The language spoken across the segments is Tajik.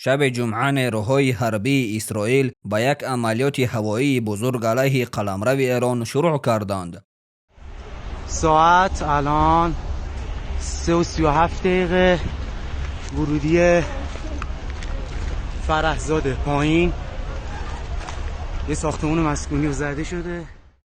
Шаби ҷумъа нерӯҳои ҳарбии Исроил ба як амалиёти ҳавоии бузург алайҳи қаламрави Эрон шурӯъ карданд. Соат алон 3:37، ورودی فرحزاده پایین یه ساختمون مسکونی زده شده.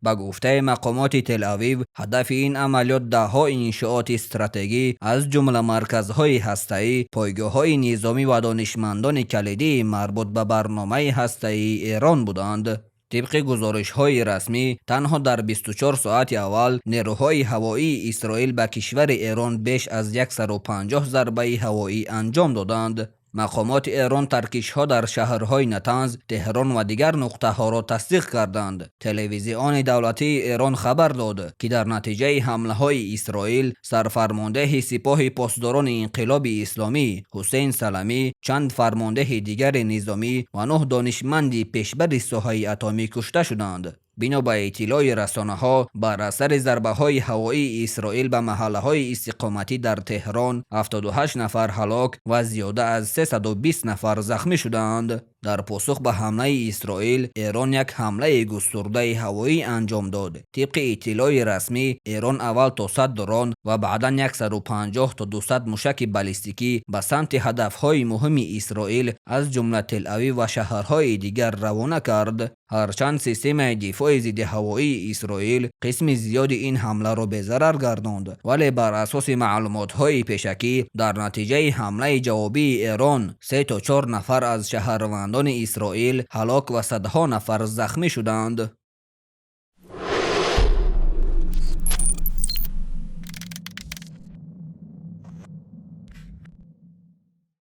Ба гуфтаи мақомоти Тел-Авив, ҳадафи ин амалиёт даҳҳо иншооти стратегӣ, аз ҷумла марказҳои ҳастаӣ, пойгоҳҳои низомӣ ва донишмандони калидии марбут ба барномаи ҳастаии Эрон буданд. Тибқи гузоришҳои расмӣ, танҳо дар 24 соати аввал нерӯҳои ҳавоии Исроил ба кишвари Эрон беш аз 150 зарбаи ҳавоӣ анҷом доданд. Мақомоти Эрон таркишҳо дар шаҳрҳои Натанз, Теҳрон ва дигар нуқтаҳоро тасдиқ карданд. Телевизиони давлатии Эрон хабар дод, ки дар натиҷаи ҳамлаҳои Исроил сарфармондеҳи Сипоҳи Посдорони Инқилоби Исломӣ Ҳусейн Саламӣ, чанд фармондеҳи дигари низомӣ ва нӯҳ донишманди пешбари соҳаи атомӣ кушта шуданд. Бино ба иттилои расонаҳо, бар асари зарбаҳои ҳавоии Исроил ба маҳаллаҳои истиқоматӣ дар Теҳрон 78 нафар ҳалок ва зиёда аз 320 нафар захмӣ шудаанд. Дар посух ба ҳамлаи Исроил, Эрон як ҳамлаи густурдаи ҳавоӣ анҷом дод. Тибқи иттилои расмӣ, Эрон аввал то 100 дрон ва баъдан 150 то 200 мушаки баллистикӣ ба самти ҳадафҳои муҳими Исроил, аз ҷумла Тел-Авив ва шаҳрҳои дигар равона кард. Ҳарчанд системаи дифои зиддиҳавоии Исроил қисми зиёди ин ҳамларо безарар гардонд, вале бар асоси маълумотҳои пешакӣ, дар натиҷаи ҳамлаи ҷавобии Эрон се то чор нафар аз шаҳрвандони Исроил ҳалок ва садҳо нафар захмӣ шуданд.